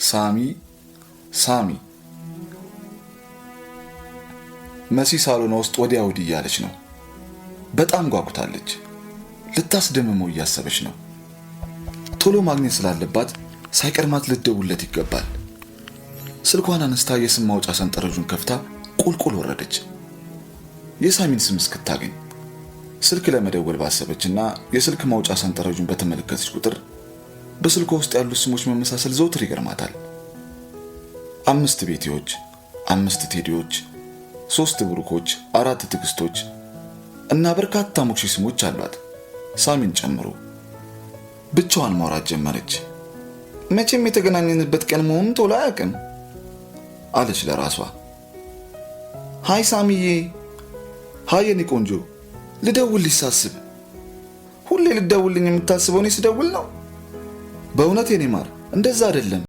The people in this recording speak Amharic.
ሳሚ፣ ሳሚ። መሲ ሳሎኗ ውስጥ ወዲያ ወዲህ እያለች ነው። በጣም ጓጉታለች። ልታስደምመው እያሰበች ነው። ቶሎ ማግኘት ስላለባት ሳይቀድማት ልትደውልለት ይገባል። ስልኳን አነስታ የስም ማውጫ ሰንጠረዡን ከፍታ ቁልቁል ወረደች፣ የሳሚን ስም እስክታገኝ። ስልክ ለመደወል ባሰበችና የስልክ ማውጫ ሰንጠረዡን በተመለከተች ቁጥር በስልኳ ውስጥ ያሉት ስሞች መመሳሰል ዘውትር ይገርማታል። አምስት ቤቲዎች፣ አምስት ቴዲዎች፣ ሶስት ብሩኮች፣ አራት ትዕግስቶች እና በርካታ ሞክሼ ስሞች አሏት ሳሚን ጨምሮ። ብቻዋን ማውራት ጀመረች። መቼም የተገናኘንበት ቀን መሆኑን ቶሎ አያውቅም አለች ለራሷ። Hi ሳሚዬ፣ Hi የኔ ቆንጆ፣ ልደውልልሽ ሳስብ ሁሌ ልደውልኝ የምታስበው እኔ ስደውል ነው። በእውነት የኔ ማር እንደዛ አይደለም።